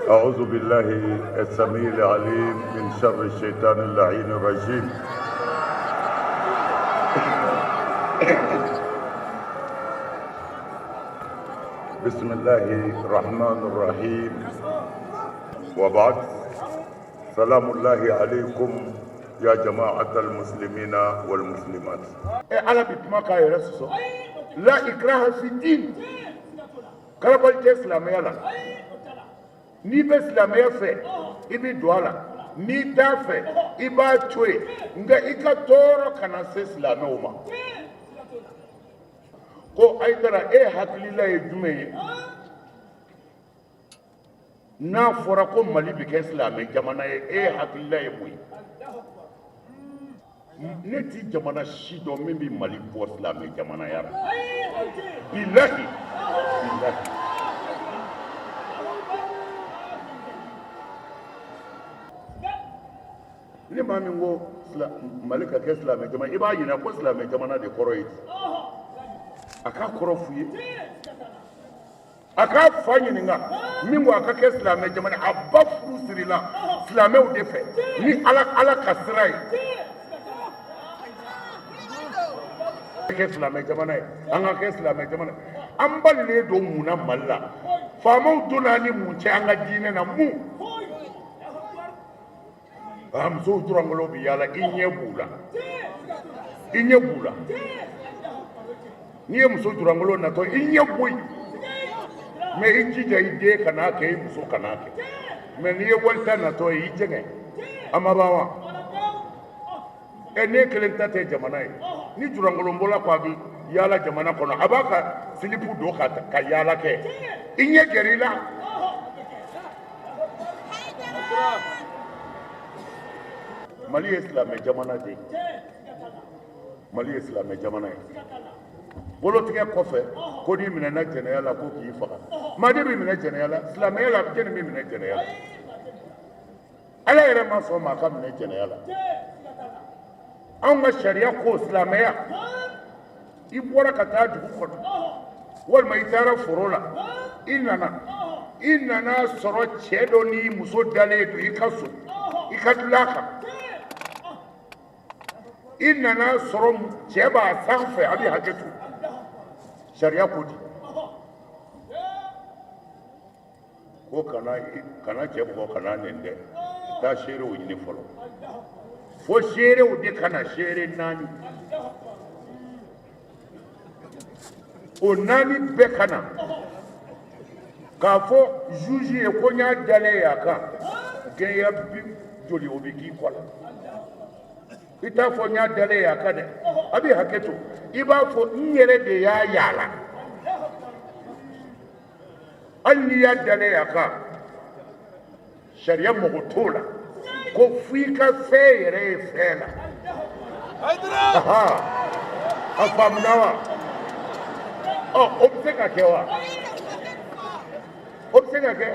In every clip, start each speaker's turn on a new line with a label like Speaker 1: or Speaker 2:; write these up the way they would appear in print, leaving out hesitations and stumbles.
Speaker 1: أعوذ بالله السميع العليم من شر الشيطان اللعين الرجيم. بسم الله الرحمن الرحيم، وبعد، سلام الله عليكم يا جماعة المسلمين والمسلمات.
Speaker 2: Ɛ, Ala bɛ kuma k'a yɛrɛ sɔsɔ. لا إكراه في الدين, karabali tɛ silamɛya la. N'i bɛ silamɛya fɛ, i bɛ don a la. N'i t'a fɛ, i b'a to yen. Nka i ka tɔɔrɔ kana se silamɛw ma. Ko Ayidara, e hakilila ye jumɛn ye n'a fɔra ko Mali bɛ kɛ silamɛ jamana ye? E hakilila ye mun ye? Ne ti jamana si dɔn min bɛ Mali bɔ silamɛ jamanaya la. Bilahi, bilahi. Ni maa min ko Mali ka kɛ silamɛ jamana, i b'a ɲininka ko silamɛ jamana de kɔrɔ ye di. A k'a kɔrɔ f'u ye. A k'a fa ɲininka min ko a ka kɛ silamɛ jamana. A ba furu sirila silamɛw de fɛ ni Ala ka sira ye. Kɛ silamɛ jamana ye, an ka kɛ silamɛ jamana ye. An balilen don mun na Mali la? Faamaw donna ni mun cɛ an ka diinɛ na? Mun a musow jurangolo bɛ yaala, i ɲɛ b'u la, i ɲɛ b'u la. N'i ye muso jurangolo natɔ, i ɲɛ bɔ yen. Mɛ i jija i den kan'a kɛ, i muso kan'a kɛ. Mɛ n'i ye walita natɔ ye, i jɛngɛ. A ma ban wa? Ɛ, ne kelen ta tɛ jamana ye. Ni jurangolon bɔla ko a bɛ yaala jamana kɔnɔ, a b'a ka silipu don ka yaala kɛ, i ɲɛ gɛrɛ i la. Mali ye silamɛ jamana de ye. Mali ye silamɛ jamana ye. Bolotigɛ kɔfɛ, ko n'i minɛna jɛnɛya la, ko k'i faga. Maa de bɛ minɛ jɛnɛya la silamɛya la? Jɛni bɛ minɛ jɛnɛya la? Ala yɛrɛ ma sɔn maa ka minɛ jɛnɛya la. Anw ka sariya ko silamɛya, i bɔra ka taa dugu kɔnɔ walima i taara foro la, i nana, i nana sɔrɔ cɛ dɔ n'i muso dalen don i ka so, i ka dilan kan, i nana sɔrɔ cɛ b'a sanfɛ, a bɛ hakɛ to. Sariya ko di ko kana cɛ bugɔ, kana nɛni dɛ. Taa seerew ɲini fɔlɔ, fo seerew de ka na, seere naani. O naani bɛɛ ka na k'a fɔ juge ye ko n y'a dalen y'a kan. Gɛnya bi joli, o bɛ k'i kɔ la. I t'a fɔ n y'a dalen y'a kan dɛ, a bɛ hakɛ to. I b'a fɔ n yɛrɛ de y'a y'a la. Hali n'i y'a dalen y'a kan, sariya mago t'o la, ko fo i ka fɛn yɛrɛ ye fɛn na. A faamuna wa? Ɔ, o bɛ se ka kɛ wa? O bɛ se ka kɛ?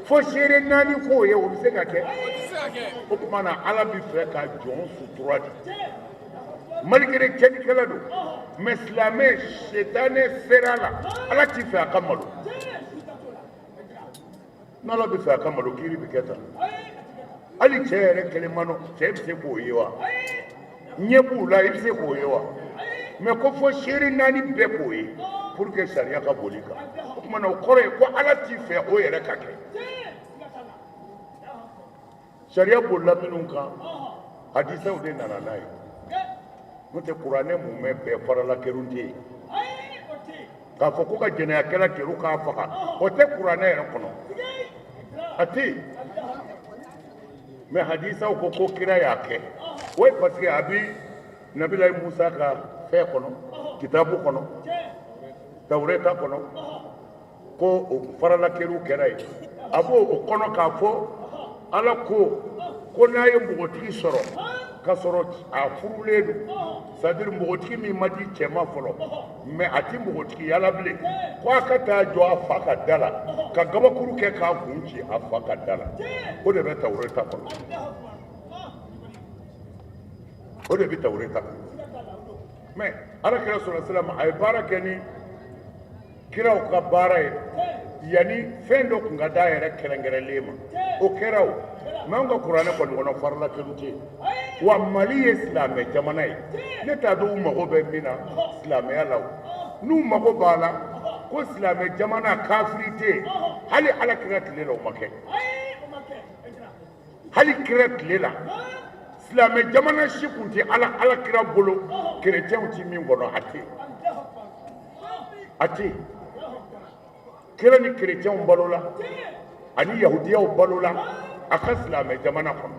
Speaker 2: Fo seere naani k'o ye, o bɛ se ka kɛ? O tuma na, Ala bɛ fɛ ka jɔn sutura de. Malgré cɛnnikɛla don, mɛ silamɛ, setanɛ sera a la. Ala t'i fɛ a ka malo. N'Ala bɛ fɛ a ka malo, kiiri bɛ kɛ tan. Hali cɛ yɛrɛ kelen ma nɔ, cɛ bɛ se k'o ye wa? Ɲɛ b'u la, i bɛ se k'o ye wa? Mɛ ko fo seere naani bɛɛ k'o ye pour que sariya ka boli kan. O tuma na, o kɔrɔ ye ko Ala t'i fɛ o yɛrɛ ka kɛ. Sariya bolila minnu kan, hadisaw de nana n'a ye. N'o tɛ, kuranɛ mumɛ bɛɛ farala kerun tɛ yen. K'a fɔ ko ka jɛnɛyakɛla keru k'a faga, o tɛ kuranɛ yɛrɛ kɔnɔ, a tɛ yen. Mɛ hadisaw ko ko kira y'a kɛ. O ye parce que a bi Nabilayi Musa ka fɛn kɔnɔ, kitabu kɔnɔ, Tawureta kɔnɔ, ko o farala keru kɛra yen. A b'o o kɔnɔ k'a fɔ Ala ko ko n'a ye npogotigi sɔrɔ k'a sɔrɔ a furulen don, c'est à dire npogotigi min ma di cɛ ma fɔlɔ, mɛ a ti npogotigiya la bilen, ko a ka taa jɔ a fa ka da la ka gabakuru kɛ k'a kun ci a fa ka da la. O de bɛ Tawureta kɔnɔ, o de bɛ Tawureta kɔnɔ. Mɛ Ala kira sɔrɔ silam, a ye baara kɛ ni kiraw ka baara ye. Yanni fɛn dɔ tun ka d'a yɛrɛ kɛrɛnkɛrɛnlen ma, o kɛra o. Mais anw ka kuranɛ kɔni kɔnɔ, farala kɛlu tɛ yen. Wa Mali ye silamɛ jamana ye. Ne t'a dɔn u mago bɛ min na silamɛya la. O n'u mago b'a la ko silamɛ jamana kafiri tɛ yen, hali Ala kira tile la, o ma kɛ. Hali kira tile la, silamɛ jamana si tun tɛ Ala kira bolo kerecɛnw ti min kɔnɔ. A tɛ yen, a tɛ yen. Kira ni kerecɛnw balola ani yahudiyaw balola a ka silamɛ jamana kɔnɔ.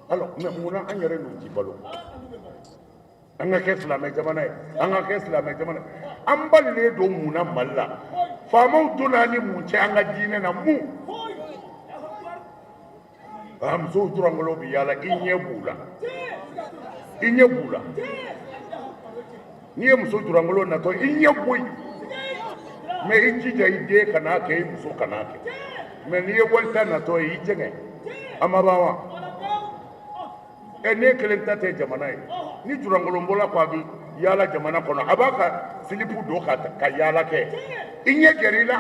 Speaker 2: Alors, mais munna an yɛrɛ n'u ti balo? An ka kɛ silamɛ jamana ye, an ka kɛ silamɛ jamana ye, an balilen don mun na Mali la? Faamaw donna ni mun cɛ an ka diinɛ na? Mun? Aa, musow jurangolo bi yaala, i ɲɛ b'u la, i ɲɛ b'u la. N'i ye muso jurangolo natɔ, i ɲɛ bɔ yen. Mais i jija i den kan'a kɛ, i muso kan'a kɛ. Mais n'i ye walita natɔ ye, i jɛngɛ. A ma ban wa? Ɛ, ne kelen ta tɛ jamana ye. Ni jurangolonbɔla ko a bɛ yaala jamana kɔnɔ, a b'a ka silipu don ka yaala kɛ, i ɲɛ gɛrɛ i la.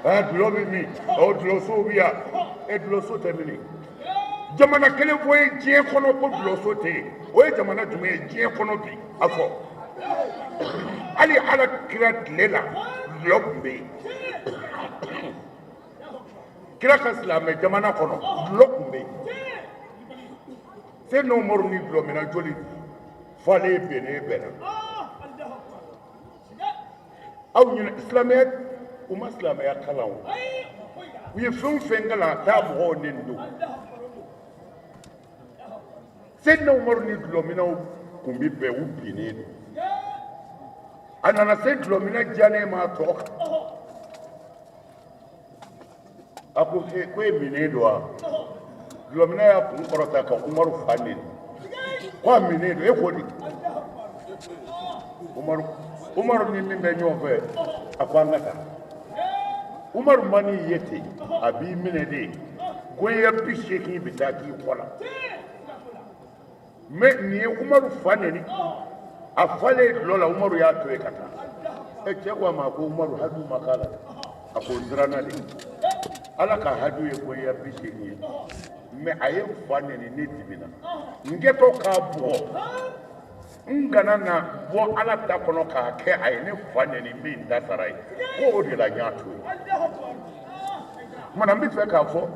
Speaker 2: Aa, dulɔ bɛ min? Ɔ, dulɔsow bɛ yan. Ɛ, dulɔso tɛ min? Jamana kelen fɔ ye diɲɛ kɔnɔ ko dulɔso tɛ yen, o ye jamana jumɛn ye diɲɛ kɔnɔ bi? A fɔ. Hali Ala kira tile la, dulɔ tun bɛ yen. Kira ka silamɛ jamana kɔnɔ, dulɔ tun bɛ yen. Seyidina Umaru ni dulɔminna joli falen bɛnnen bɛnna? Aw ɲinɛ silamɛya, u ma silamɛya kalan. O u ye fɛn o fɛn kalan, a t'a mɔgɔw neni don. Seyidina Umaru ni dulɔminnaw tun bɛ bɛn, u binnen don. A nana se dulɔminna diyanen ma tɔ kan, a ko ko e minnen don wa? Dulɔminna y'a kun kɔrɔta ka Umaru fa neni ko a minnen don. E ko di? Umaru, Umaru ni min bɛ ɲɔgɔn fɛ, a ko an ka taa. Umaru man'i ye ten, a b'i minɛ de. Gonya 80 bɛ taa k'i kɔ la. Mais nin ye Umaru fa neni, a falen dulɔ la, Umaru y'a to yen ka taa. Ɛ, cɛ ko a ma ko Umaru, hadu ma k'a la. A ko n siranna de. Ala ka hadu ye gonya 80 ye, mais a ye n fa neni, ne dimina, n kɛtɔ k'a bugɔ, n kana na bɔ Ala ta kɔnɔ k'a kɛ a ye ne fa neni, n bɛ n ta sara ye. Ko o de la n y'a to yen. Kumana, n bɛ fɛ k'a fɔ,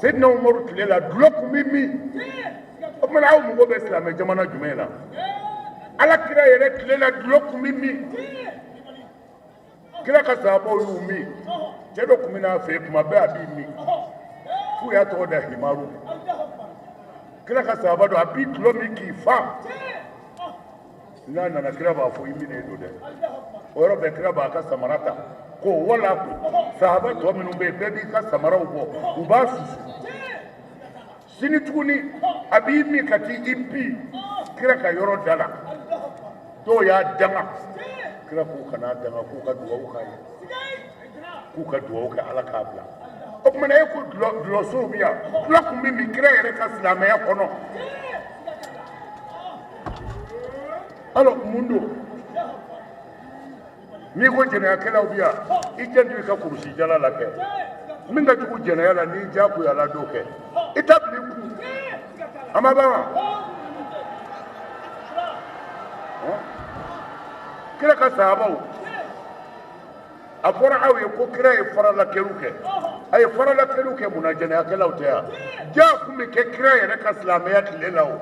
Speaker 2: Seyidina Umaru tile la, dulɔ tun bɛ min? O kumana, aw mago bɛ silamɛ jamana jumɛn na? Ala kira yɛrɛ tile la, dulɔ tun bɛ min? Kira ka sahabaw y'u min. Cɛ dɔ tun bɛ n'a fɛ yen kuma bɛɛ, a b'i min f'u y'a tɔgɔ da Himaru. Kira ka sahaba dɔ, a b'i dulɔ min k'i fa. N'a nana, kira b'a fɔ i minnen don dɛ. O yɔrɔ bɛɛ, kira b'a ka samara ta k'o wala kun. Sahaba tɔ minnu bɛ yen, bɛɛ b'i ka samaraw bɔ, u b'a susu. Sini tuguni, a b'i min ka t'i bi kira ka yɔrɔ da la. Dɔw y'a danga, kira k'u kana danga, k'u ka dugawu k'a ye, k'u ka dugawu kɛ Ala k'a bila. O tuma na, e ko dulɔsow bɛ yan, dulɔ tun bɛ min kira yɛrɛ ka silamɛya kɔnɔ. Alors, mun don? N'i ko jɛnɛyakɛlaw bɛ yan, i janto i ka kurusi jala la kɛ. Min ka jugu jɛnɛya la, n'i jagoyala d'o kɛ, i ta bila i kun. A ma ban wa? Kira ka sahabaw, a fɔra aw ye ko kira ye faralakɛliw kɛ. A ye faralakɛliw kɛ mun na? Jɛnɛyakɛlaw tɛ yan? Ja kun bɛ kɛ kira yɛrɛ ka silamɛya tile la. O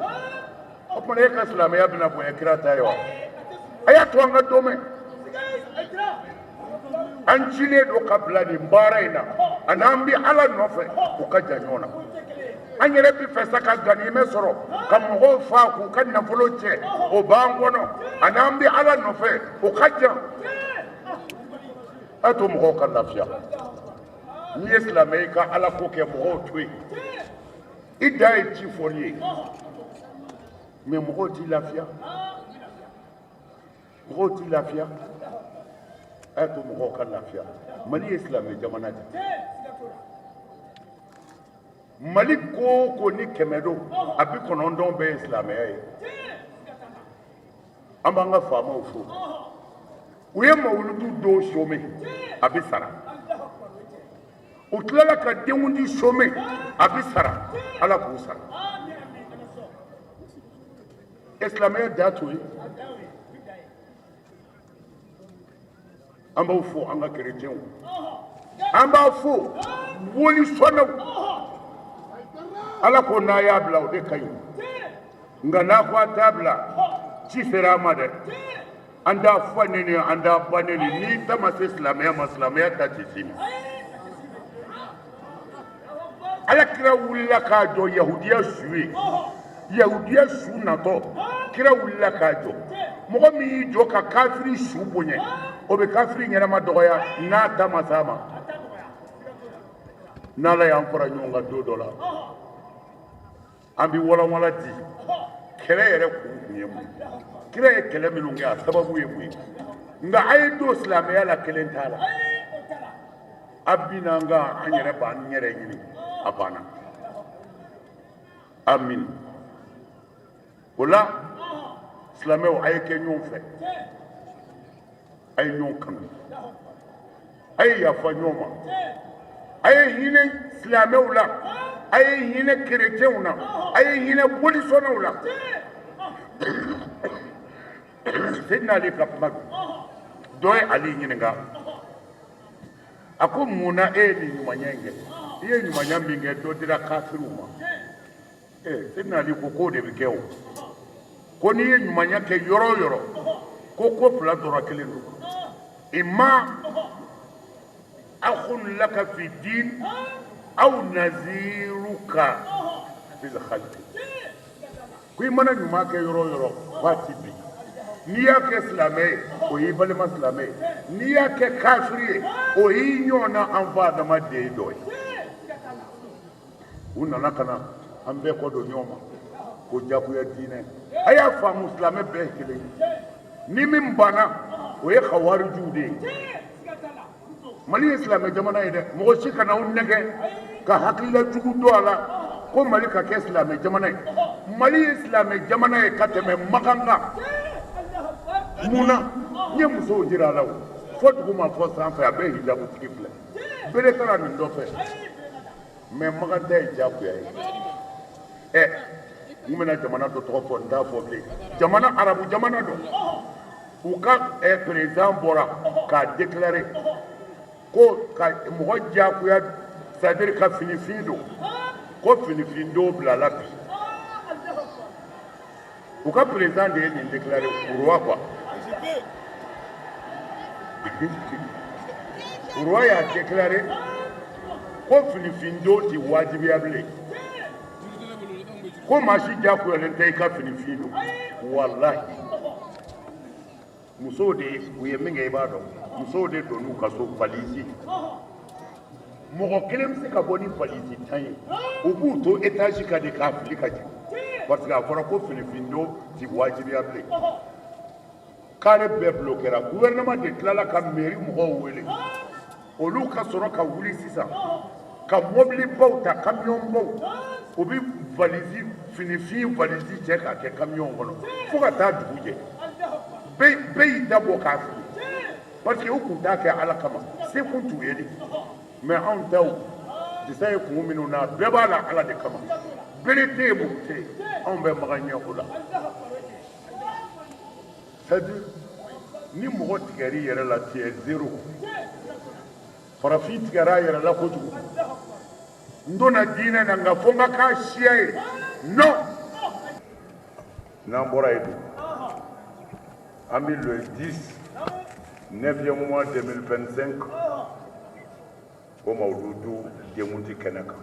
Speaker 2: o tuma, e ka silamɛya bɛna bonya kira ta ye wa? A y'a to an ka dɔ mɛn. An cilen don ka bila nin baara in na, ani an bɛ Ala nɔfɛ, u ka jan ɲɔgɔn na. An yɛrɛ bɛ fɛ sa ka ganimɛ sɔrɔ ka mɔgɔw fa k'u ka nafolo cɛ, o b'an kɔnɔ, ani an bɛ Ala nɔfɛ, o ka jan. A to mɔgɔw ka lafiya. N'i ye silamɛ, i ka Ala ko kɛ, mɔgɔw to yen. I dan ye ci fɔli ye, mais mɔgɔw t'i lafiya, mɔgɔw t'i lafiya. A y'a to mɔgɔw ka lafiya. Mali ye silamɛ jamana de ye. Mali ko o ko ni 100 don, a 90 bɛɛ ye silamɛya ye. An b'an ka faamaw fo. U ye mawuludu dɔw somɛ, a bɛ sara. U tilala ka denkundi somɛ, a bɛ sara. Ala k'u sara. Silamɛya da t'o ye. An b'aw fo an ka kerecɛnw, an b'a fo bolisɔnnaw. Ala ko n'a y'a bila o de ka ɲi, nka n'a ko a t'a bila, ci sera a ma dɛ. An t'a fa neni, an t'a ba neni. N'i ta ma se silamɛya ma, silamɛya ta tɛ s'i ma. Ala kira wulila k'a jɔ yahudiya su ye, yahudiya su natɔ, kira wulila k'a jɔ. Mɔgɔ min y'i jɔ ka kafiri su bonya, o bɛ kafiri ɲɛnama dɔgɔya n'a ta ma s'a ma. N'Ala y'an fara ɲɔgɔn kan don dɔ la, an bɛ walanwalan di kɛlɛ yɛrɛ kun kun ye mun ye, kira ye kɛlɛ minnu kɛ, a sababu ye mun ye. Nka a ye don silamɛya la, kelen t'a la. A binna an kan, an yɛrɛ b'an yɛrɛ ɲini, a banna. Amin. O la silamɛw, a ye kɛ ɲɔgɔn fɛ, a ye ɲɔgɔn kanu, a ye yafa ɲɔgɔn ma, a ye hinɛ silamɛw la, a ye hinɛ kerecɛnw na, a ye hinɛ bolisɔnnaw la. Seydina Ali ka kuma don. Dɔ ye Ali ɲininka, a ko mun na e ye nin ɲumanya in kɛ? I ye ɲumanya min kɛ, dɔ dira kafiriw ma. Ee, Seydina Ali ko k'o de bɛ kɛ o. Ko n'i ye ɲumanya kɛ yɔrɔ o yɔrɔ, ko ko fila dɔrɔn kelen don. Imma akhun laka fi din aw naziruka fil khalqi. Ko i mana ɲuman kɛ yɔrɔ o yɔrɔ, k'a ti bin. N'i y'a kɛ silamɛ ye, o y'i balima silamɛ ye. N'i y'a kɛ kafiri ye, o y'i ɲɔgɔnna an fa adamaden dɔ ye. U nana ka na an bɛɛ kɔ don ɲɔgɔn ma ko jagoya diinɛ. A y'a faamu, silamɛ bɛɛ ye kelen ye. Ni min banna, o ye hawarijuw de ye. Mali ye silamɛ jamana ye dɛ. Mɔgɔ si kana aw nɛgɛ ka hakilila jugu don a la ko Mali ka kɛ silamɛ jamana ye. Mali ye silamɛ jamana ye ka tɛmɛ Makan kan. Mun na? N ye musow jira a la o, fo duguma fo sanfɛ, a bɛɛ hijabutigi filɛ. Bere taara nin dɔ fɛ, mais Makan ta ye diyagoya ye. Ɛ, n bɛna jamana dɔ tɔgɔ fɔ, n t'a fɔ bilen. Jamana arabu jamana dɔ, u ka président bɔra k'a déclarer ko ka mɔgɔ diyagoya, c'est à dire ka finifin don, ko finifin don bilala bi. U ka président de ye nin déclarer, roi quoi. Roi y'a déclaré ko finifin don tɛ wajibiya bilen, ko maa si diyagoyalen tɛ i ka finifin don. Walahi, musow de u ye min kɛ, i b'a dɔn, musow de donn'u ka so valise. Mɔgɔ kelen bɛ se ka bɔ ni valise 10 ye, u b'u to étage kan de k'a fili ka jigin, parce que a fɔra ko finifin don ti wajibiya bilen. Carré bɛɛ bloquera. Gouvernement de tilala ka mairie mɔgɔw wele, olu ka sɔrɔ ka wuli sisan ka mɔbilibaw ta, kamiyɔnbaw, u bɛ valise finifin valise cɛ k'a kɛ kamiyɔn kɔnɔ fo ka taa dugu jɛ. Bɛɛ y'i da bɔ k'a fili, parce que u kun t'a kɛ Ala kama, se kun t'u ye de. Mais anw taw disa ye kun minnu na, bɛɛ b'a la Ala de kama. Bere tɛ yen, muru tɛ yen, anw bɛ magan ɲɛ o la. C'est à dire ni mɔgɔ tigɛr'i yɛrɛ la, tu es zéro. Farafin tigɛra a yɛrɛ la kojugu. N donna diinɛ na, nka fo n ka k'a siya ye. Non, n'an bɔra yen dun, an bɛ le 10 9e mois 2025, o mawuludu denkundi kɛnɛ kan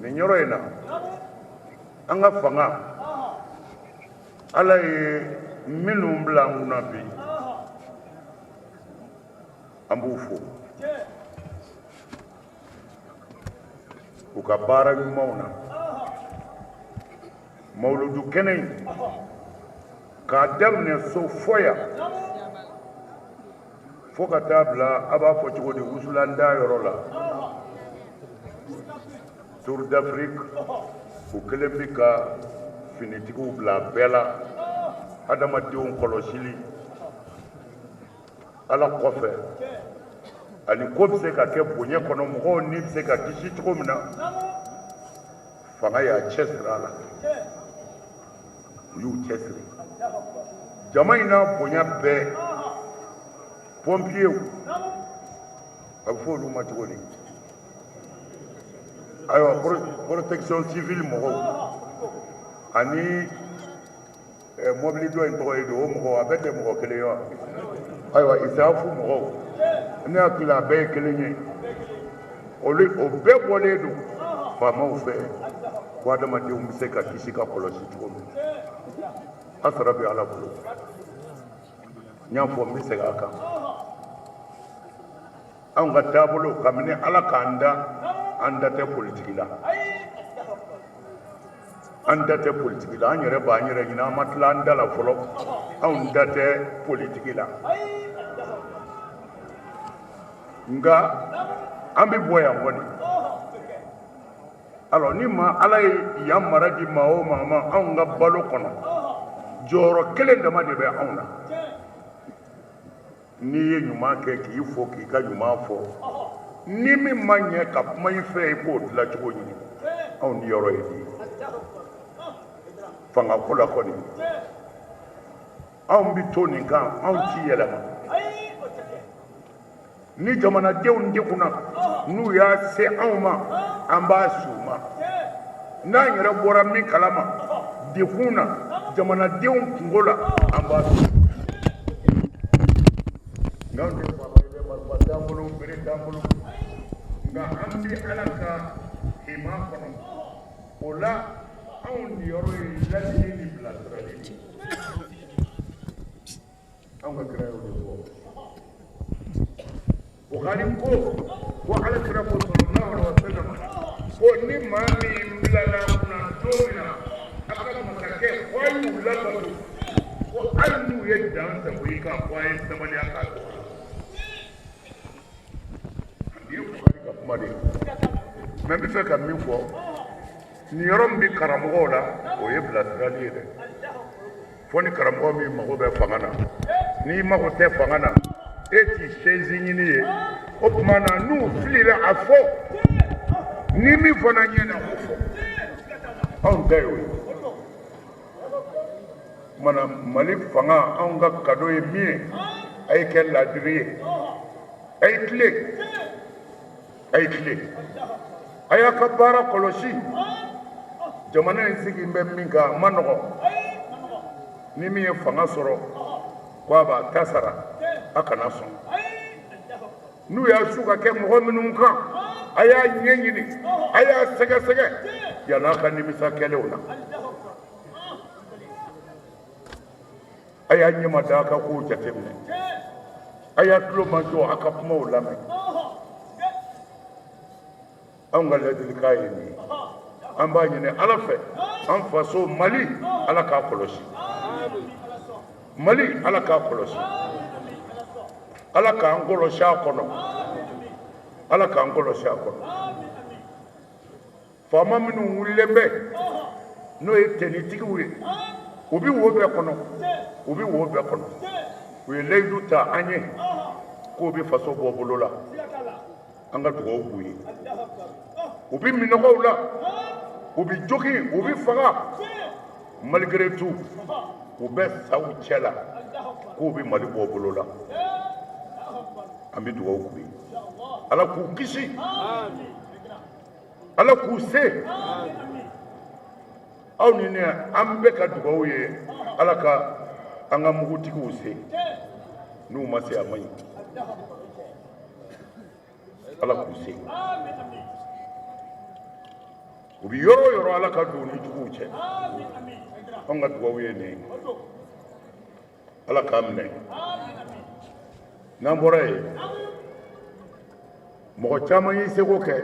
Speaker 2: nin yɔrɔ in na. An ka fanga, Ala ye minnu bila an kunna bi, an b'u fo u ka baara ɲumanw na. Mawuludu kɛnɛ in, k'a daminɛ so fɔ yan fo ka taa bila, a b'a fɔ cogo di, wusulanda yɔrɔ la, Tour d'Afrique, u kelen bɛ ka finitigiw bila bɛɛ la. Adamadenw kɔlɔsili Ala kɔfɛ, ani ko bɛ se ka kɛ bonya kɔnɔ, mɔgɔw ni bɛ se ka kisi cogo min na, fanga y'a cɛsiri a la, u y'u cɛsiri. Jama in n'a bonya bɛɛ, pɔnpiyew, a bɛ fɔ olu ma cogo di? Ayiwa, protection civile mɔgɔw ani mɔbili dɔ in tɔgɔ ye di, o mɔgɔw, a bɛɛ tɛ mɔgɔ kelen ye wa? Ayiwa, isafu mɔgɔw, ne hakili la a bɛɛ ye kelen ye. Olu o bɛɛ bɔlen don faamaw fɛ ko adamadenw bɛ se ka kisi ka kɔlɔsi cogo min. A sara bɛ Ala bolo. N y'a fɔ, n bɛ segin a kan. Anw ka taabolo, kabini Ala k'an da, an da tɛ politiki la, an da tɛ politiki la. An yɛrɛ b'an yɛrɛ ɲini, an ma tila an da la fɔlɔ. Anw da tɛ politiki la, nka an bɛ bɔ yan kɔni. Alors, ni maa Ala ye yan mara di maa o maa ma, anw ka balo kɔnɔ, jɔyɔrɔ kelen dama de bɛ anw na. N'i ye ɲuman kɛ, k'i fo k'i ka ɲuman fɔ. Ni min ma ɲɛ, ka kuma i fɛ, i k'o dilancogo ɲini. Anw ni yɔrɔ ye nin ye. Fanga ko la kɔni, anw bɛ to nin kan, anw ti yɛlɛma. Ni jamanadenw degunna, n'u y'a se anw ma, an b'a s'u ma. N'an yɛrɛ bɔra min kalama dekun na jamanadenw kunko la, an b'a s'u ma. Nka anw tɛ faama ye dɛ, marifa t'an bolo, bere t'an bolo, nka an bɛ Ala ka hima kɔnɔ. O la, anw niyɔrɔ ye ladili ni bilasirali de ye. Anw ka kira y'o de fɔ. Bukhari ko ko Ala kira ko sallallahu alaihi wasallam ko ni maa min bilala kunna don min na, a ka masakɛ ko a y'u labato, ko hali n'u ye dan sago i kan, ko a ye sabali a k'a to. Nin ye Bukhari ka kuma de ye. Mais n bɛ fɛ ka min fɔ, nin yɔrɔ min bɛ karamɔgɔw la, o ye bilasirali ye dɛ. Fo ni karamɔgɔ min mago bɛ fanga na. N'i mago tɛ fanga na, e ti chaise ɲini ye. O tuma na, n'u filila, a fɔ. Ni min fana ɲɛna, o fɔ. Anw ta y'o ye. Mana Mali fanga, anw ka cadeau ye min ye, a ye kɛ laadiri ye, a ye tilen, a ye tilen, a y'a ka baara kɔlɔsi. Jamana in sigi bɛ min kan, a ma nɔgɔn. Ni min ye fanga sɔrɔ ko a b'a ta sara, a kana sɔn. N'u y'a su ka kɛ mɔgɔ minnu kan, a y'a ɲɛɲini, a y'a sɛgɛsɛgɛ yann'a ka nimisa kɛlenw na. A y'a ɲɛma da, a ka kow jateminɛ. A y'a tulo majɔ, a ka kumaw lamɛn. Anw ka ladilikan ye nin ye. An b'a ɲini Ala fɛ, an faso Mali, Ala k'a kɔlɔsi. Mali, Ala k'a kɔlɔsi. Ala k'an kɔlɔsi a kɔnɔ. Ala k'an kɔlɔsi a kɔnɔ. Faama minnu wulilen bɛ, n'o ye tenitigiw ye, u bɛ wo bɛɛ kɔnɔ, u bɛ wo bɛɛ kɔnɔ. U ye layidu ta an ye k'u bɛ faso bɔ bolo la. An ka dugawu b'u ye. U bɛ minɔgɔw la, u bɛ jogin, u bɛ faga. Malgré tout, u bɛ sa u cɛ la k'u bɛ Mali bɔ bolo la. An bɛ dugawu k'u ye, Ala k'u kisi, Ala k'u se. Aw ni ne, an bɛɛ ka dugawu ye Ala ka an ka mugutigiw se. N'u ma se, a man ɲi. Ala k'u se. U bɛ yɔrɔ o yɔrɔ, Ala ka don u ni juguw cɛ. Anw ka dugawu ye nin ye. Ala k'a minɛ. N'an bɔra yen, mɔgɔ caman y'i seko kɛ.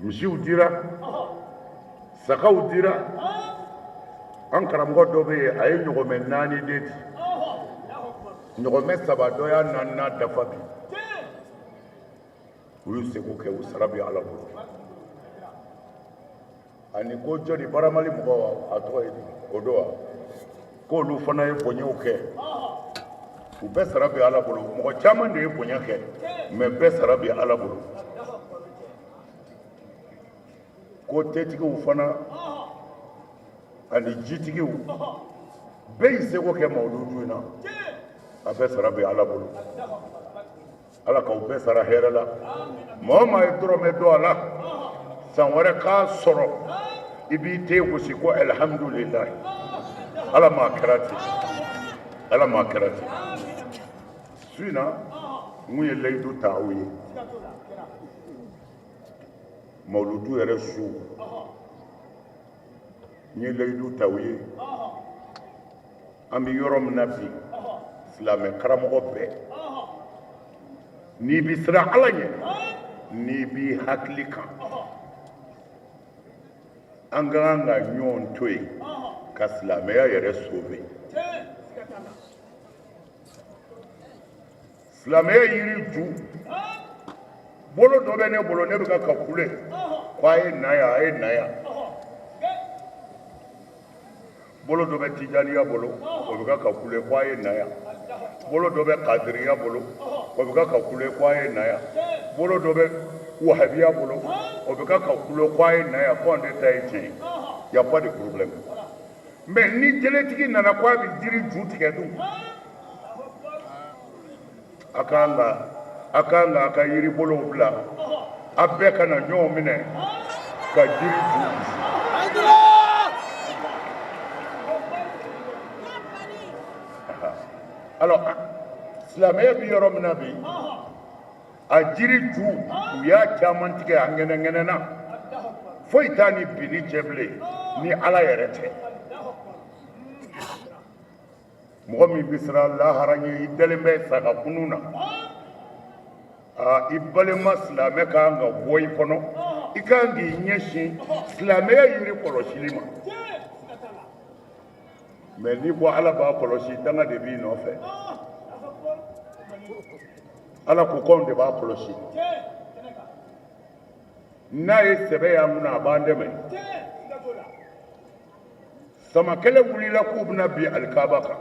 Speaker 2: Misiw dira, sagaw dira. An karamɔgɔ dɔ bɛ yen, a ye ɲɔgɔmɛ 4 de di, ɲɔgɔmɛ 3, dɔ y'a naaninan dafa bi. U y'u seko kɛ, u sara bɛ Ala bolo. Ani ko jɔni, baramali mɔgɔ, a tɔgɔ ye di? O don wa k'olu fana ye bonyaw kɛ, u bɛɛ sara bɛ Ala bolo. Mɔgɔ caman de ye bonya kɛ, mais bɛɛ sara bɛ Ala bolo. Ko tetigiw fana ani jitigiw bɛɛ y'i seko kɛ mawuludu in na, a bɛɛ sara bɛ Ala bolo. Ala k'aw bɛɛ sara hɛrɛ la. Maa o maa ye dɔrɔmɛ don a la, san wɛrɛ k'a sɔrɔ i b'i ten gosi ko alihamudulilayi. Ala m'a kɛra ten, Ala m'a kɛra ten. Su in na n kun ye layidu ta aw ye, mawuludu yɛrɛ su n ye layidu ta aw ye. An bɛ yɔrɔ min na bi, silamɛ karamɔgɔ bɛɛ, n'i bɛ siran Ala ɲɛ, n'i b'i hakili kan, an ka kan ka ɲɔgɔn to yen ka silamɛya yɛrɛ sauver. Silamɛya yiri ju bolo dɔ bɛ ne bolo, ne bɛ ka kule ko a ye na yan, a ye na yan. Bolo dɔ bɛ tijaniya bolo, o bɛ ka kule ko a ye na yan. Bolo dɔ bɛ kadiriya bolo, o bɛ ka kule ko a ye na yan. Bolo dɔ bɛ wahabiya bolo, o bɛ ka kule ko a ye na yan, ko an de ta ye tiɲɛ ye. Y a pas de problème. Mais ni jeletigi nana ko a bɛ jiri ju tigɛ dun, a kan ka a ka yiri bolow bila, a bɛɛ ka na ɲɔgɔn minɛ ka jiri ju. Alors silamɛya bɛ yɔrɔ min na bi, a jiri ju u y'a caman tigɛ a ŋɛnɛŋɛnɛ na, foyi t'a ni binni cɛ bilen ni Ala yɛrɛ tɛ. Mɔgɔ min bɛ siran lahara ɲɛ, i dalen bɛ sa ka kunun na, i balima silamɛ ka kan ka bɔ i kɔnɔ, i ka kan k'i ɲɛsin silamɛya yiri kɔlɔsili ma. Mais n'i ko Ala b'a kɔlɔsi, danga de b'i nɔfɛ. Ala ko k'anw de b'a kɔlɔsi. N'a ye sɛbɛ y'an kunna, a b'an dɛmɛ. Samakɛlɛ wulila k'u bɛna bin alikaba kan.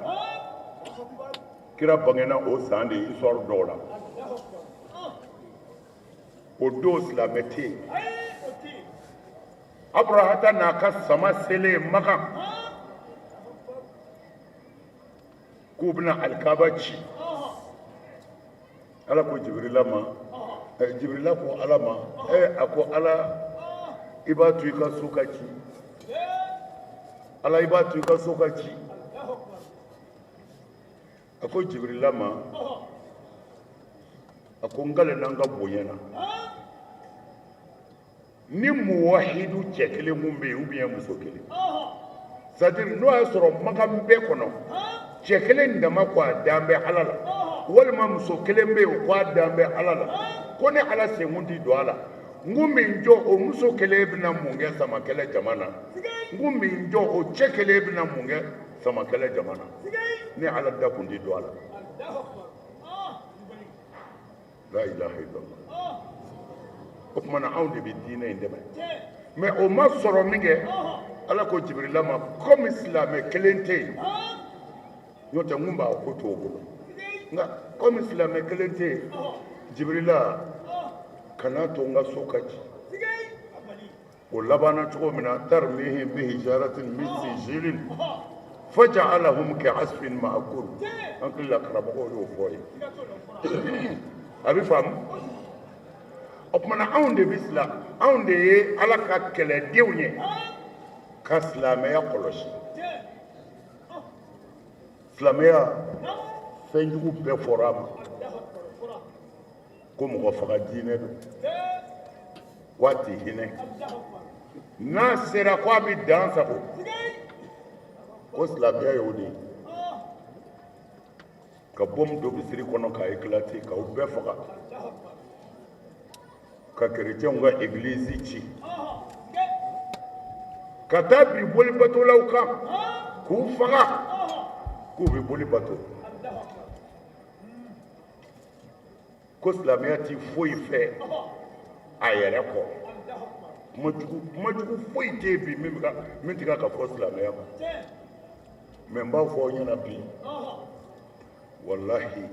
Speaker 2: Kira bangena o san de, histoire dɔw la. O don silamɛ tɛ yen. Aburahata n'a ka sama selen Makan k'u bɛna alikaba ci. Ala ko Jibirila ma, Jibirila ko Ala ma, a ko Ala, i b'a to i ka so ka ci. Ala, i b'a to i ka so ka ci. A ko Jibirila ma, a ko n kalenna n ka bonya na, ni muwahidu cɛ kelen kun bɛ yen ou bien muso kelen, c'est à dire n'o y'a sɔrɔ Makan bɛɛ kɔnɔ cɛ kelen dama ko a dan bɛ Ala la, walima muso kelen bɛ yen o ko a dan bɛ Ala la, ko ne Ala senkun ti don a la, n ko min jɔ o muso kelen bɛna mun kɛ samakɛlɛ jama na, n ko min jɔ o cɛ kelen bɛna mun kɛ samakɛlɛ jama na, ne Ala da kun ti don a la. La ilaha illallah. O tuma na anw de bɛ diinɛ in dɛmɛ. Mais o ma sɔrɔ min kɛ, Ala ko Jibirila ma, komi silamɛ kelen tɛ yen, n'o tɛ n kun b'a ko to o bolo, nka komi silamɛ kelen tɛ yen, Jibirila kana to n ka so ka ci. O labanna cogo min na, tarmihim bihijaratin min sijilin faja'alahum ka'asfin ma'kul. An hakili la karamɔgɔw y'o fɔ ye, a bɛ faamu. O tuma na anw de bɛ sila, anw de ye Ala ka kɛlɛdenw ye ka silamɛya kɔlɔsi. Silamɛya fɛnjugu bɛɛ fɔra a ma ko mɔgɔ faga diinɛ don, ko a tɛ hinɛ, n'a sera ko a bɛ dan sago, ko silamɛya y'o de ye. Ka bɔmu don misiri kɔnɔ k'a éclater k'aw bɛɛ faga, ka kerecɛnw ka egilizi ci, ka taa bi boli batolaw kan k'u faga k'u bɛ boli bato. Ko silamɛya ti foyi fɛ a yɛrɛ kɔ. Kuma jugu foyi tɛ yen bi min tɛ ka fɔ silamɛya ma. Mais n b'a fɔ aw ɲɛna bi, walahi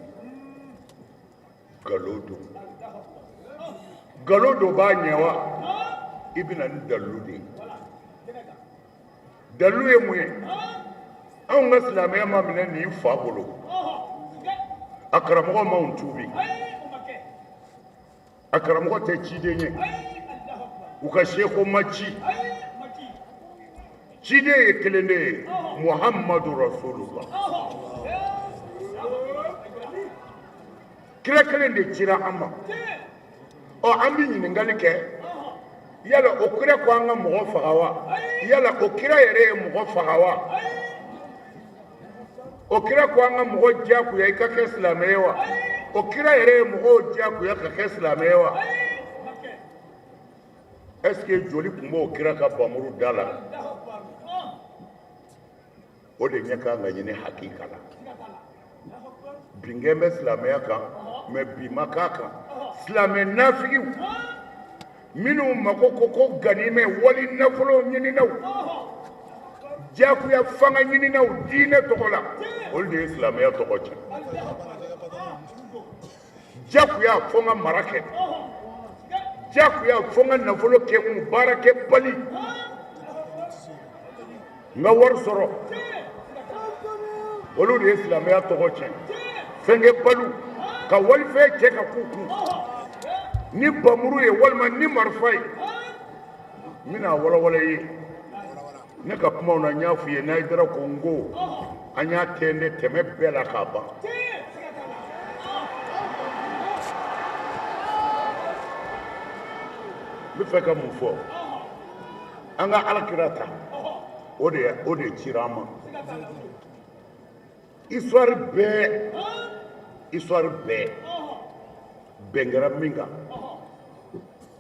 Speaker 2: nkalon don. Nkalon don b'a ɲɛ wa? I bɛ na ni dalilu de ye. Dalilu ye mun ye? Anw ka silamɛya ma minɛ nin fa bolo, a karamɔgɔ m'anw tuubi, a karamɔgɔ tɛ ciden ye, u ka seko ma ci. Ciden ye kelen de ye, Muhammadu Rasulullah. Kira kelen de cira an ma. Ɔ, an bɛ ɲininkali kɛ, yala o kira ko an ka mɔgɔ faga wa? Yala o kira yɛrɛ ye mɔgɔ faga wa? O kira ko an ka mɔgɔ diyagoya i ka kɛ silamɛ ye wa? O kira yɛrɛ ye mɔgɔw diyagoya ka kɛ silamɛ ye wa? Est ce que joli tun b'o kira ka bamuru da la? O de ɲɛ kan ka ɲini hakika la. Binkɛn bɛ silamɛya kan, mais bin ma k'a kan. Silamɛ nafigiw minnu mako ko ko ganimɛ wali nafolo ɲininaw, jagoya fanga ɲininaw diinɛ tɔgɔ la, olu de ye silamɛya tɔgɔ tiɲɛ. Jagoya fo n ka mara kɛ, jagoya fo n ka nafolo kɛ n baara kɛ bali, n ka wari sɔrɔ, olu de ye silamɛya tɔgɔ tiɲɛ. Fɛnkɛbaliw ka walifɛn cɛ ka k'u kun ni bamuru ye walima ni marifa ye. N bɛna walawala i ye ne ka kumaw na. N y'a f'i ye n'a dara ko n ko an y'a tɛntɛn tɛmɛ bɛɛ la k'a ban. N bɛ fɛ ka mun fɔ? An ka alakira ta, o de cira an ma. Histoire bɛɛ, histoire bɛɛ bɛn kɛra min kan,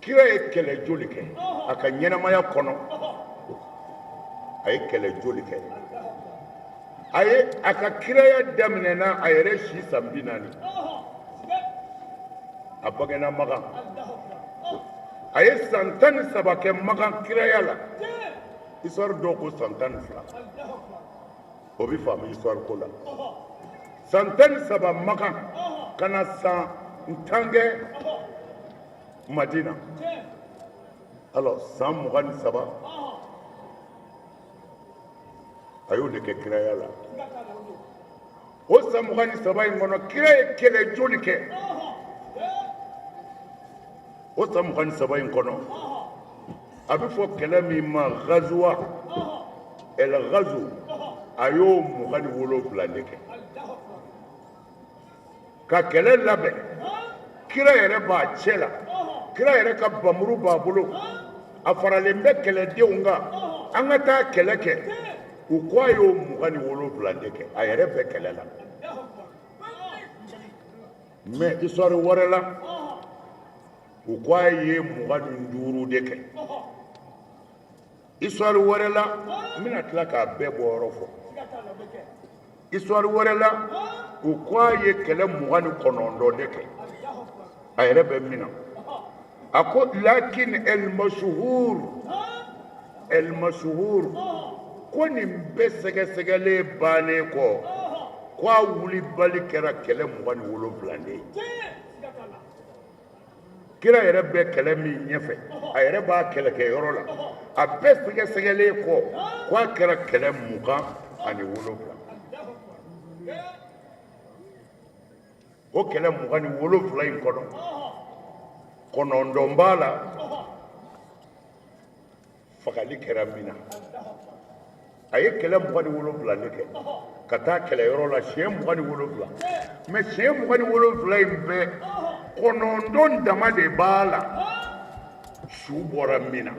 Speaker 2: kira ye kɛlɛ joli kɛ a ka ɲɛnamaya kɔnɔ? A ye kɛlɛ joli kɛ? A ye a ka kiraya daminɛna a yɛrɛ si san 40. A bangena Makan, a ye san 13 kɛ Makan kiraya la. Histoire dɔw ko san 12, o bɛ faamu histoire ko la. San 13 Makan ka na san 10 kɛ Madina. Alors san 23, a y'o de kɛ kiraya la. O san 23 in kɔnɔ, kira ye kɛlɛ joli kɛ o san 23 in kɔnɔ? A bɛ fɔ kɛlɛ min ma gazuwa, el gazu, a y'o 27 de kɛ ka kɛlɛ labɛn. Kira yɛrɛ b'a cɛ la, kira yɛrɛ ka bamuru b'a bolo, a faralen bɛ kɛlɛdenw kan, an ka taa kɛlɛ kɛ. U ko a y'o 27 de kɛ, a yɛrɛ bɛ kɛlɛ la. Mais histoire wɛrɛ la, u ko a ye 25 de kɛ. Histoire wɛrɛ la, n bɛna tila k'a bɛɛ bɔ yɔrɔ fɔ. Histoire wɛrɛ la, u ko a ye kɛlɛ 29 de kɛ a yɛrɛ bɛ min na. A ko lakin el masuhur, el masuhur, ko nin bɛɛ sɛgɛsɛgɛlen bannen kɔ, ko a wulibali kɛra kɛlɛ 27 de ye. Kira yɛrɛ bɛ kɛlɛ min ɲɛfɛ, a yɛrɛ b'a kɛlɛkɛyɔrɔ la, a bɛɛ sɛgɛsɛgɛlen kɔ, ko a kɛra kɛlɛ 27. O kɛlɛ 27 in kɔnɔ, 9 b'a la fagali kɛra min na. A ye kɛlɛ 27 de kɛ ka taa kɛlɛyɔrɔ la siɲɛ 27, mais siɲɛ 27 in bɛɛ, 9 dama de b'a la su bɔra min na,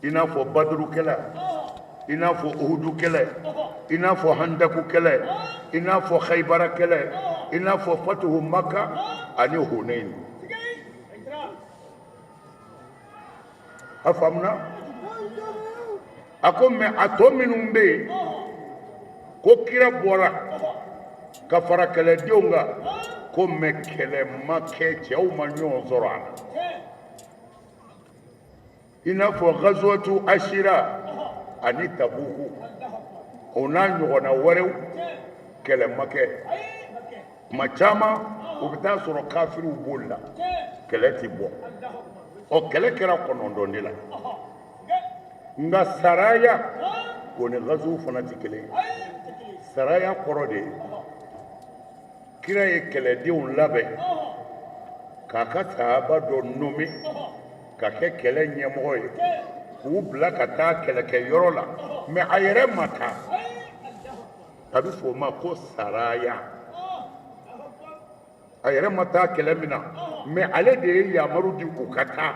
Speaker 2: i n'a fɔ Baduru kɛlɛ, i n'a fɔ Uhudu kɛlɛ, i n'a fɔ Handaku kɛlɛ, i n'a fɔ Haibara kɛlɛ, i n'a fɔ Fatuhu Maka ani Hunayn. A faamuna? A ko mais a tɔ minnu bɛ yen ko kira bɔra ka fara kɛlɛdenw kan, ko mais kɛlɛ ma kɛ, cɛw ma ɲɔgɔn sɔrɔ a la, i n'a fɔ Gazuwatu Ashira. Ani Tabuku, o n'a ɲɔgɔnna wɛrɛw, kɛlɛ ma kɛ. Tuma caman u bɛ taa sɔrɔ kafiriw boli la, kɛlɛ ti bɔ. Ɔ, kɛlɛ kɛra 9 de la. Nka saraya, o ni gazu fana tɛ kelen ye. Saraya kɔrɔ de ye kira ye kɛlɛdenw labɛn k'a ka sahaba dɔ nommé ka kɛ kɛlɛ ɲɛmɔgɔ ye, k'u bila ka taa kɛlɛkɛyɔrɔ la, mais a yɛrɛ ma taa. A bɛ fɔ o ma ko saraya. A yɛrɛ ma taa kɛlɛ min na, mais ale de ye yamaru di u ka taa,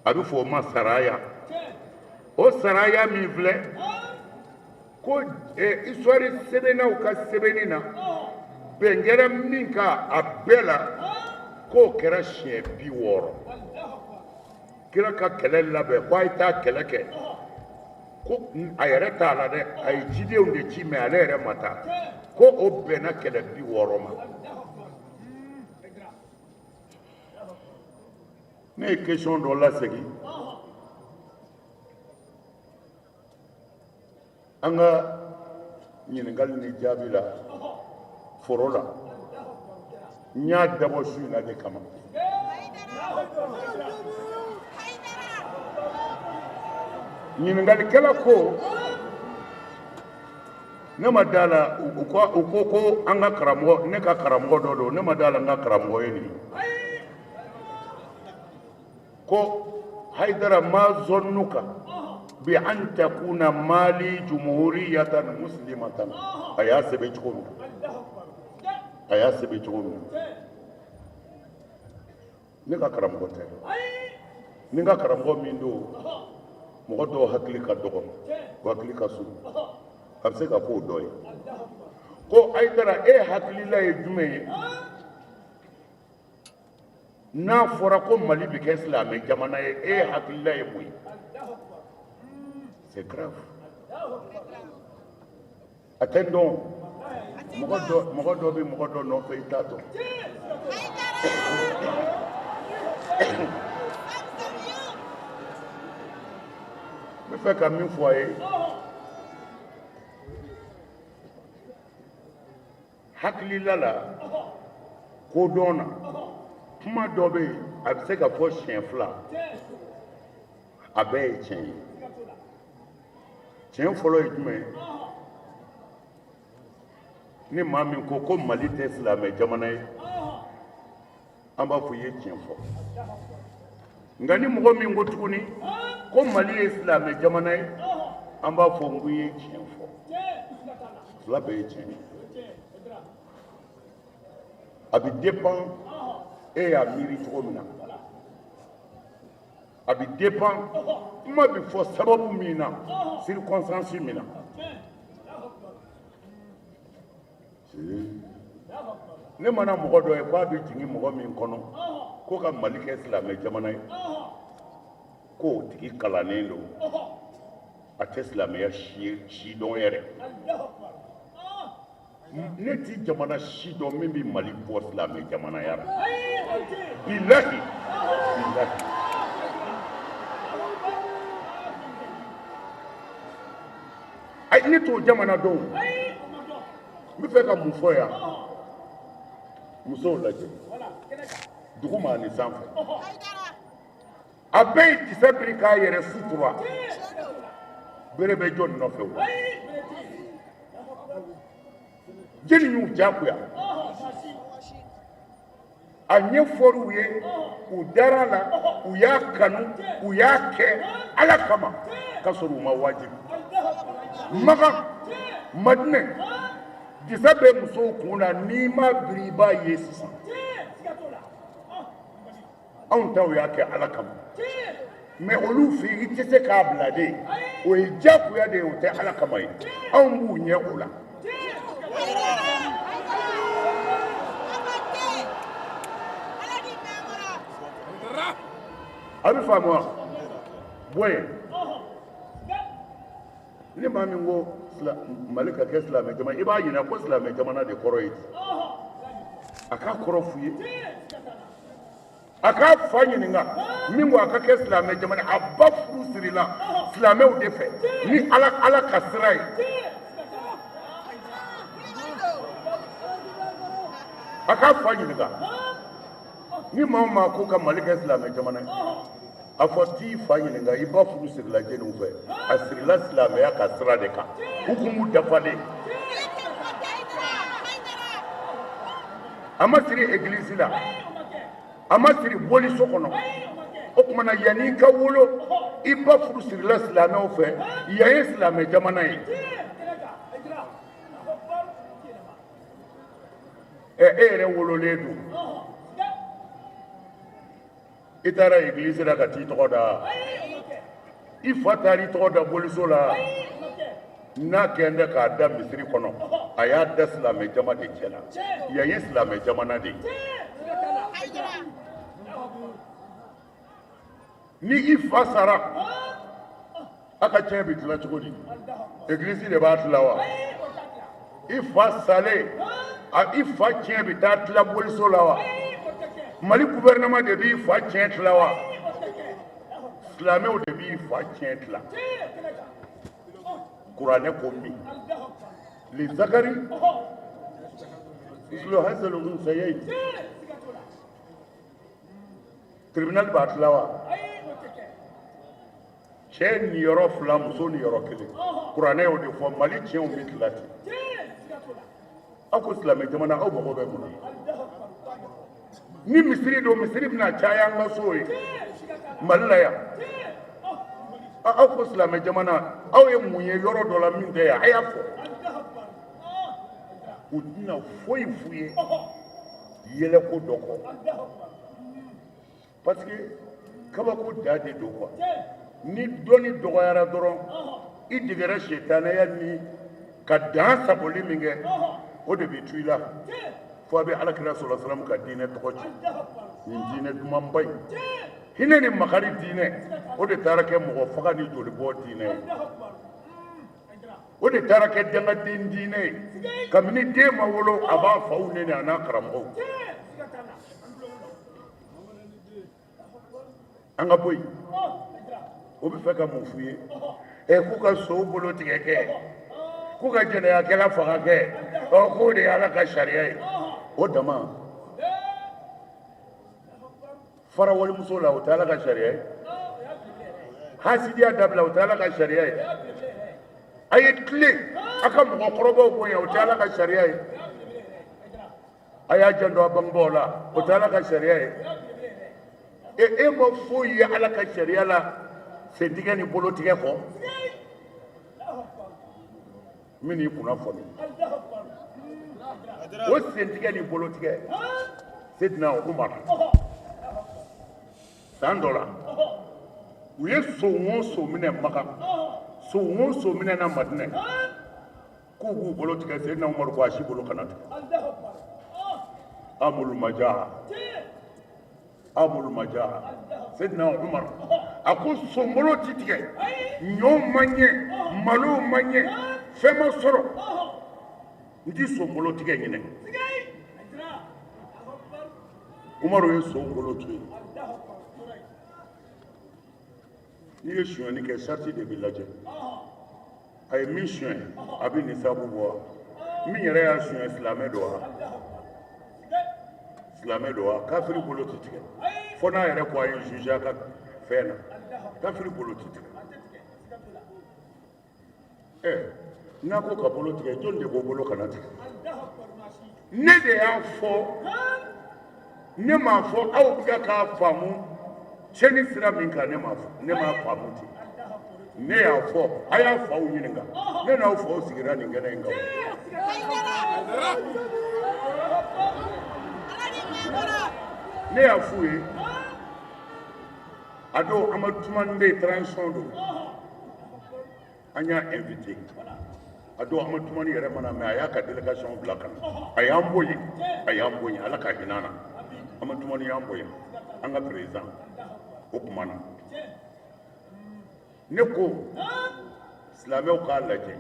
Speaker 2: a bɛ fɔ o ma saraya. O saraya min filɛ ko histoire sɛbɛnnaw ka sɛbɛnni na, bɛn kɛra min kan a bɛɛ la, k'o kɛra siɲɛ 60. Kira ka kɛlɛ labɛn ko a ye taa kɛlɛ kɛ, ko a yɛrɛ t'a la dɛ, a ye cidenw de ci, mais ale yɛrɛ ma taa, ko o bɛnna kɛlɛ 60 ma. Ne ye question dɔ lasegin an ka ɲininkali ni jaabi la foro la. N y'a dabɔ su in na de kama. Ɲininkalikɛla ko ne ma da la, u ko ko an ka karamɔgɔ, ne ka karamɔgɔ dɔ don, ne ma da la n ka karamɔgɔ ye nin ye. Ko Hayidara, ma zɔnnuka bi an takuna Mali jumhuriyatan muslimatan. A y'a sɛbɛn cogo min na, a y'a sɛbɛn cogo min na, ne ka karamɔgɔ tɛ. Ni n ka karamɔgɔ min don, mɔgɔ dɔw hakili ka dɔgɔ, u hakili ka surun, a bɛ se ka k'o dɔ ye. Ko Hayidara, e hakilila ye jumɛn ye n'a fɔra ko Mali bɛ kɛ silamɛ jamana ye? E hakilila ye mun ye? C'est grave. A tɛ n dɔn. Mɔgɔ dɔ bɛ mɔgɔ dɔ nɔfɛ, i t'a dɔn. N bɛ fɛ ka min fɔ a ye, hakilila la, kodɔn na, kuma dɔ bɛ yen, a bɛ se ka fɔ siɲɛ fila, a bɛɛ ye tiɲɛ ye. Tiɲɛ fɔlɔ ye jumɛn ye? Ni maa min ko ko Mali tɛ silamɛ jamana ye, an b'a fɔ i ye tiɲɛ fɔ. Nka ni mɔgɔ min ko tuguni ko Mali ye silamɛ jamana ye, an b'a fɔ n ko i ye tiɲɛ fɔ. Fila bɛɛ ye tiɲɛ ye. A bɛ dépend e y'a miiri cogo min na, a bɛ dépend kuma bɛ fɔ sababu min na, circonstance min na. Ne mana mɔgɔ dɔ ye k'a bɛ jigin mɔgɔ min kɔnɔ ko ka Mali kɛ silamɛ jamana ye, k'o tigi kalannen don, a tɛ silamɛya si dɔn yɛrɛ. Ne ti jamana si dɔn min bɛ Mali bɔ silamɛ jamanaya la. Bilahi, bilahi, ayi, ne t'o jamana dɔn. N bɛ fɛ ka mun fɔ yan? Musow lajɛ duguma ani sanfɛ, a bɛɛ ye kisɛ biri k'a yɛrɛ sutura. Bere bɛ jɔn nɔfɛ? O jeli y'u jagoya. A ɲɛfɔr'u ye, u dara la, u y'a kanu, u y'a kɛ Ala kama, k'a sɔrɔ u ma wajibi. Makan, Madinɛ, disa bɛ musow kun na, n'i ma biri, i b'a ye sisan. Anw taw y'a kɛ Ala kama, mais olu fɛ yen, i tɛ se k'a bila de, o ye diyagoya de ye, o tɛ Ala kama ye. Anw b'u ɲɛ o la. A bɛ faamu wa? Bɔ yen, ni maa min ko Mali ka kɛ silamɛ jamana, i b'a ɲininka ko silamɛ jamana de kɔrɔ ye di? A k'a kɔrɔ f'u ye. A k'a fa ɲininka min ko a ka kɛ silamɛ jamana, a ba furu sirila silamɛw de fɛ ni Ala ka sira ye. A k'a fa ɲininka ni maa o maa ko ka Mali kɛ silamɛ jamana ye, a fɔ t'i fa ɲininka i ba furu sirila jɛniw fɛ, a sirila silamɛya ka sira de kan, hukumu dafalen. A ma siri egilisi la, a ma siri boliso kɔnɔ. O tuma na yanni i ka wolo, i ba furu sirila silamɛw fɛ, yan ye silamɛ jamana ye. Ɛ e yɛrɛ wololen don, i taara egilisi la ka t'i tɔgɔ da, i fa taara i tɔgɔ da boliso la. N'a kɛn tɛ k'a da misiri kɔnɔ, a y'a da silamɛ jama de cɛ la. Yan ye silamɛ jamana de ye. Ni i fa sara, a ka tiɲɛ bɛ tila cogo di? Egilisi de b'a tila wa? I fa salen, i fa tiɲɛ bɛ taa tila boliso la wa? Mali gouvernement de b'i fa tiɲɛ tila wa? Silamɛw de b'i fa tiɲɛ tila. Kuranɛ ko min lizakari mislu hazal unsayayn, tribunal b'a tila wa? Cɛ niyɔrɔ fila, muso niyɔrɔ kelen. Kuranɛ y'o de fɔ. Mali tiɲɛw bɛ tila ten. Aw ko silamɛ jamana, aw mago bɛ mun na? Ni misiri don, misiri bɛna caya an ka so ye Mali la yan. Aw ko silamɛ jamana, aw ye mun ye yɔrɔ dɔ la min tɛ yan? A y'a fɔ. U tɛna foyi f'u ye yɛlɛko dɔ kɔ, parce que kabako da de don quoi. Ni dɔnni dɔgɔyara dɔrɔn, i degera sitanɛya ni ka dan sagoli min kɛ, o de bɛ to i la fo a bɛ Alakira sɔrɔ salamu ka diinɛ tɔgɔ ci. Nin diinɛ dumanba in, hinɛ ni makari diinɛ, o de taara kɛ mɔgɔ faga ni jolibɔ diinɛ ye, o de taara kɛ dangaden diinɛ ye. Kabini den ma wolo, a b'a faw neni a n'a karamɔgɔw. An ka bɔ yen. O bɛ fɛ ka mun f'u ye? Ɛ k'u ka sow bolo tigɛ kɛ, k'u ka jɛnɛyakɛla faga kɛ, ɔ k'o de ye Ala ka sariya ye. O dama fara walimuso la, o tɛ Ala ka sariya ye. Hasidiya dabila, o tɛ Ala ka sariya ye. A ye tilen, a ka mɔgɔkɔrɔbaw bonya, o tɛ Ala ka sariya ye. A y'a janto a bangebaaw la, o tɛ Ala ka sariya ye. E ma foyi ye Ala ka sariya la sentigɛ ni bolotigɛ kɔ. Min y'i kunna fɔ min, o sentigɛ ni bolotigɛ. Seydina Umar san dɔ la, u ye son o son minɛ Makan, son o son minɛ na Madinɛ, k'u b'u bolo tigɛ. Seydina Umar ko a si bolo kana tigɛ. Amul majaa, amul majaa. Seydina Umar a ko sonbolo ti tigɛ, ɲɔ ma ɲɛ, malo ma ɲɛ, fɛn ma sɔrɔ, n ti sonbolo tigɛ ɲinɛ. Umaru ye son bolo to yen. N'i ye sonyɛni kɛ, sariti de bɛ lajɛ. A ye min suɲɛ, a bɛ nisabu bɔ wa? Min yɛrɛ y'a suɲɛ, silamɛ don wa? Silamɛ don wa? Kafiri bolo ti tigɛ fo n'a yɛrɛ ko a ye juge a ka fɛn na. Kafiri bolo ti tigɛ. Ɛ n'a ko ka bolo tigɛ, jɔn de b'o bolo kana tigɛ? Ne de y'a fɔ, ne m'a fɔ aw bɛ k'a faamu tiɲɛni sira min kan, ne m'a fɔ, ne m'a faamu ten. Ne y'a fɔ, a y'a faw ɲininka. Ne n'aw faw sigira nin kɛnɛ in kan. Ne y'a f'u ye a don, Amadu Tumani bɛ yen, transition don, an y'a invité a don. Amadu Tumani yɛrɛ mana mɛn, a y'a ka délégation bila ka na, a y'an bonya, a y'an bonya, Ala ka hinɛ an na. Amadu Tumani y'an bonya, an ka président. O tuma na ne ko silamɛw k'a lajɛ,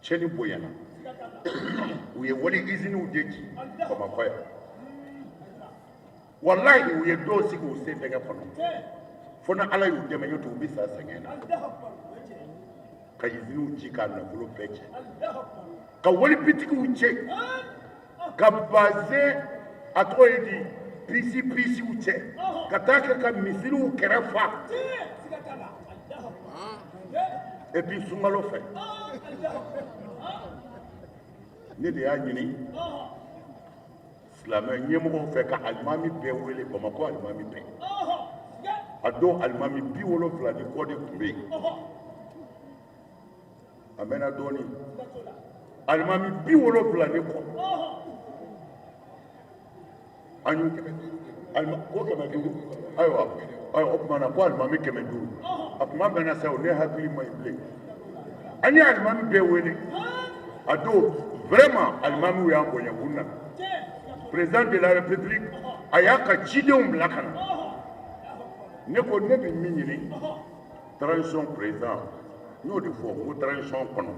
Speaker 2: tiɲɛni bonyana, u ye wali iziniw de ci Bamakɔ yan. Walahi, u ye dɔw sigi u sen dingɛ kɔnɔ fo ni Ala y'u dɛmɛ, n'o tɛ u bɛ sa sɛgɛn na. Ka iziniw ci, k'a nafolo bɛɛ cɛ, ka walibitigiw cɛ, ka bazɛn a tɔgɔ ye di pisi pisiw cɛ, ka taa kɛ ka misiriw kɛrɛ fa. Et puis sunkalo fɛ, ne de y'a ɲini silamɛ ɲɛmɔgɔw fɛ ka alimami bɛɛ wele, Bamakɔ alimami bɛɛ. A don alimami 70 ni kɔ de tun bɛ yen. A mɛnna dɔɔnin, alimami 70 ni kɔ, an y'u ko 500. Ayiwa, ayiwa, o tuma na ko alimami 500. A kuma mɛnna sa o, ne hakili ma ɲi bilen. An ye alimami bɛɛ wele a don. Vraiment, alimamiw y'an bonya, u nana. Président de la République a y'a ka cidenw bila ka na. Ne ko ne bɛ min ɲini transition président, n y'o de fɔ, n ko transition kɔnɔ,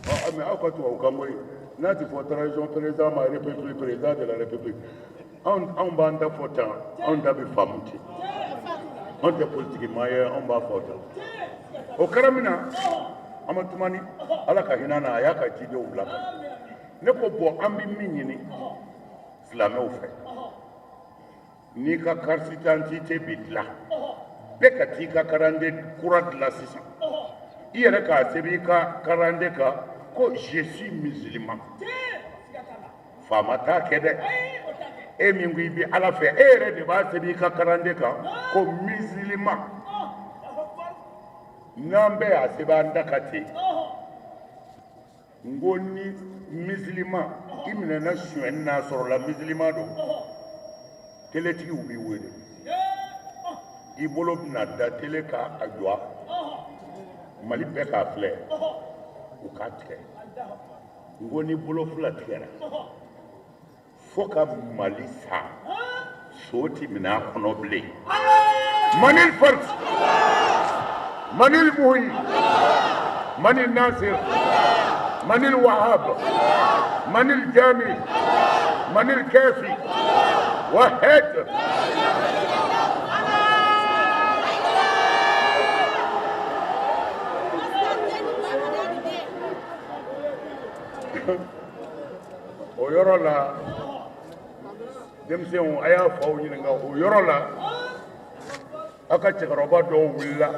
Speaker 2: ɔ mais aw ka tubabukan ko ye n'a ti fɔ transition président ma, république, président de la République. Anw b'an da fɔ tan, anw da bɛ faamu ten. Anw tɛ politiki maa ye, anw b'a fɔ tan. O kɛra min na, Amadu Tumani, Ala ka hinɛ na, a y'a ka cidenw bila ka na. Ne ko bon, an bɛ min ɲini silamɛw fɛ, n'i ka carte d'identité bɛ dilan, bɛɛ ka t'i ka carte kura dilan sisan, i yɛrɛ k'a sɛbɛn i ka carte kan ko je suis musulman. Faama t'a kɛ dɛ. E min ko i bɛ Ala fɛ, e yɛrɛ de b'a sɛbɛn i ka carte kan ko musulman. N'an bɛɛ y'a sɛbɛn an da kan ten, n ko ni musulman i minɛna sonyɛni n'a sɔrɔla musulman don, teletigiw b'i wele, i bolo bɛna da tele k'a jɔ, Mali bɛɛ k'a filɛ, u k'a tigɛ. N ko ni bolo fila tigɛra, fo ka Mali sa, so ti minɛ a kɔnɔ bilen. Manil fard, manil muhi, manil nasir, manil wahab, manil jami, manil kafi, wahid. O yɔrɔ la, denmisɛnw, a y'a faw ɲininka. O yɔrɔ la, aw ka cɛkɔrɔba dɔw wulila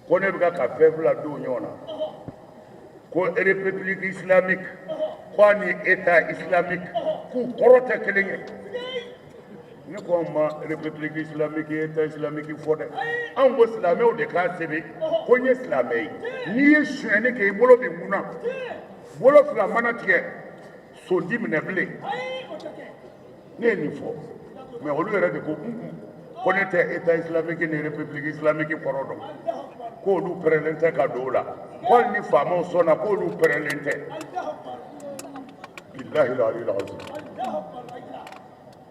Speaker 2: ko ne bɛ ka fɛn fila don ɲɔgɔn na, ko république islamique, ko a ni état islamique, k'u kɔrɔ tɛ kelen ye. Ne ko anw ma république islamique, état islamique fɔ dɛ. Anw ko silamɛw de k'a sɛbɛn ko n ye silamɛ ye. N'i ye sonyɛni kɛ, i bolo bɛ mun na? Bolo fila mana tigɛ, sondi minɛ bilen. Ne ye nin fɔ, mais olu yɛrɛ de ko ko ne tɛ état islamique ni république islamique kɔrɔ dɔn, k'olu pɛrɛlen tɛ ka don o la, ko hali ni faamaw sɔnna, k'olu pɛrɛlen tɛ. Bilahi aliyul azim.